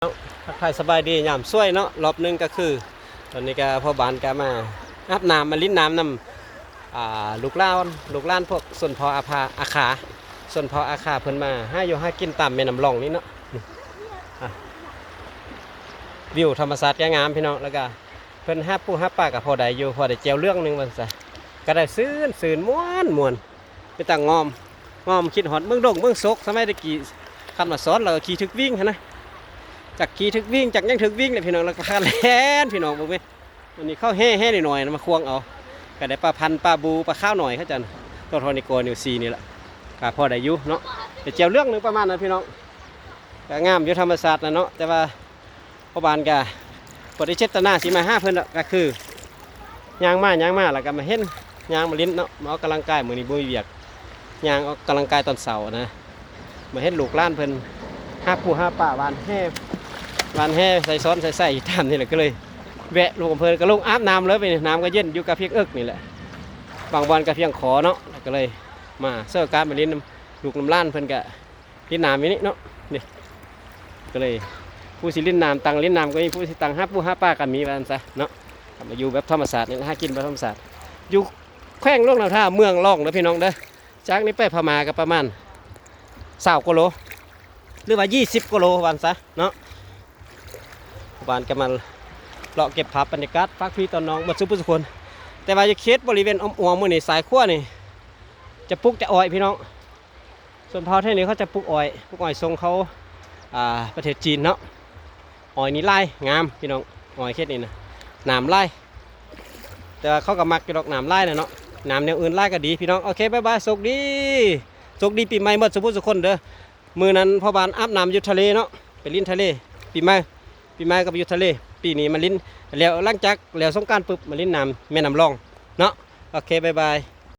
ເນາະ ທັກທາຍສະບາຍດີຍາມສວຍເນາະ ລອບໜຶ່ງກໍຄື ຕອນນີ້ກໍພໍ່ບ້ານກໍມາອາບນ້ຳ ມາຫຼິ້ນນ້ຳນຳ ອ່າ ລູກຫຼານ ລູກຫຼານພວກຊົນເຜົ່າອາພາ ອາຂາ ຊົນເຜົ່າອາຂາ ເພິ່ນມາຫາຢູ່ຫາກິນຕາມແມ່ນ້ຳລອງນີ້ເນາະ. ນີ້ ອ່າ ວິວທຳມະຊາດກໍງາມພີ່ນ້ອງ ແລ້ວກໍເພິ່ນຫາປູຫາປາກໍພໍໄດ້ຢູ່ ພໍໄດ້ແຈ່ວເຫຼືອງໜຶ່ງວ່າຊັ້ນຊະ ກໍໄດ້ຊື່ນໆ ມ່ວນໆ. ເປັນຕາງອມ ງອມ ຄິດຮອດເມືອງດົງເມືອງສົກ ສະໄໝແຕ່ກີ້ ຄັນວ່າສອນແລ້ວກໍຂີ່ຖືກວິ່ງຫັ້ນນະ ຈັກຂີ່ຖືກວິ່ງ ຈັກຫຍັງຖືກວິ່ງແຫຼະພີ່ນ້ອງ ແລ້ວກໍພາກັນແລ່ນພີ່ນ້ອງເບິ່ງເວີຍ. ອັນນີ້ເຂົາແຫ່ ແຫ່ນ້ອຍໆນະ ມາຄວງເອົາ ກໍໄດ້ປາພັນ ປາບູ ປາຂາວນ້ອຍເຂົາເຈົ້າ ຕົວເທົ່ານິ້ວໂກ ນິ້ວສີ່ນີ້ລະ ກໍພໍໄດ້ຢູ່ເນາະ ໄດ້ແຈ່ວເຫຼືອງໜຶ່ງປະມານນັ້ນພີ່ນ້ອງ. ກໍງາມຢູ່ທຳມະຊາດນະເນາະ ແຕ່ວ່າ ພໍ່ບ້ານກະບໍ່ໄດ້ເຈດຕະນາຊິມາຫາເພິ່ນດອກ ກະຄືຍ່າງມາ ຍ່າງມາ ແລ້ວກະມາເຫັນ ຍ່າງມາຫຼິ້ນເນາະ ມາອອກກຳລັງກາຍ ມື້ນີ້ບໍ່ມີວຽກ ຍ່າງອອກກຳລັງກາຍຕອນເຊົ້ານະ ມາເຫັນລູກຫຼານເພິ່ນຫາປູຫາປາ ຫວ່ານແຫ ຫວ່ານແຫ ໃສ່ຊ້ອນໃສ່ໄສ້ຢູ່ຕາມນີ້ແຫຼະ ກະເລີຍແວະລົງກັບເພິ່ນ ກະລົງອາບນ້ຳເລີຍ ໄປນີ້ ນ້ຳກະເຢັນ ຢູ່ກະພຽງເອິກນີ້ແຫຼະ ບາງບ່ອນກະພຽງຄໍເນາະ ກະເລີຍມາ ເຊີໂອກາດມາຫຼິ້ນນຳລູກນຳຫຼານເພິ່ນກະ ຫຼິ້ນນ້ຳຢູ່ນີ້ເນາະ ນີ້ ກໍເລີຍ ຜູ້ຊິຫຼິ້ນນ້ຳ ຕັ້ງຫຼິ້ນນ້ຳກໍມີ ຜູ້ຊິຕັ້ງຫາປູຫາປາກໍມີ ວ່າຊັ້ນຊະເນາະ. ກໍມາຢູ່ແບບທຳມະຊາດນີ້ ຫາກິນແບບທຳມະຊາດ ຢູ່ແຂວງຫຼວງນ້ຳທາ ເມືອງລອງເດີພີ່ນ້ອງເດີ ຈາກນີ້ໄປພະມ້າກໍປະມານຊາວກວ່າໂລ ຫຼືວ່າຊາວກວ່າໂລ ວ່າຊັ້ນຊະເນາະ. ບ້ານກໍມາເລາະເກັບພາບບັນຍາກາດ ຝາກພີ່ຕອນນ້ອງໝົດສູ່ຜູ້ສູ່ຄົນ ແຕ່ວ່າຢູ່ເຂດບໍລິເວນອ້ອມອວມ ມື້ນີ້ສາຍຂົວນີ້ ຈະປູກແຕ່ອ້ອຍພີ່ນ້ອງ. ຊົນເຜົ່າແຖວນີ້ເຂົາຈະປູກອ້ອຍ ປູກອ້ອຍສົ່ງເຂົ້າ ອ່າ ປະເທດຈີນເນາະ. ອ້ອຍນີ້ຫຼາຍ ງາມພີ່ນ້ອງ ອ້ອຍເຂດນີ້ນະ ໜາມຫຼາຍ ແຕ່ວ່າເຂົາກໍມັກຢູ່ດອກ ໜາມຫຼາຍນະເນາະ ໜາມແນວອື່ນຫຼາຍກໍດີພີ່ນ້ອງ. ໂອເຄ ບາຍບາຍ ໂຊກດີ ໂຊກດີປີໃໝ່ໝົດສູ່ຜູ້ສູ່ຄົນເດີ. ມື້ນັ້ນພໍ່ບ້ານອາບນ້ຳຢູ່ທະເລເນາະ ໄປຫຼິ້ນທະເລ ປີໃໝ່ ປີໃໝ່ກໍໄປຢູ່ທະເລ ປີນີ້ມາຫຼິ້ນ ແລ້ວຫຼັງຈາກແລ້ວສົງການປຶບ ມາຫຼິ້ນນ້ຳແມ່ນ້ຳລອງເນາະ. ໂອເຄ ບາຍບາຍ.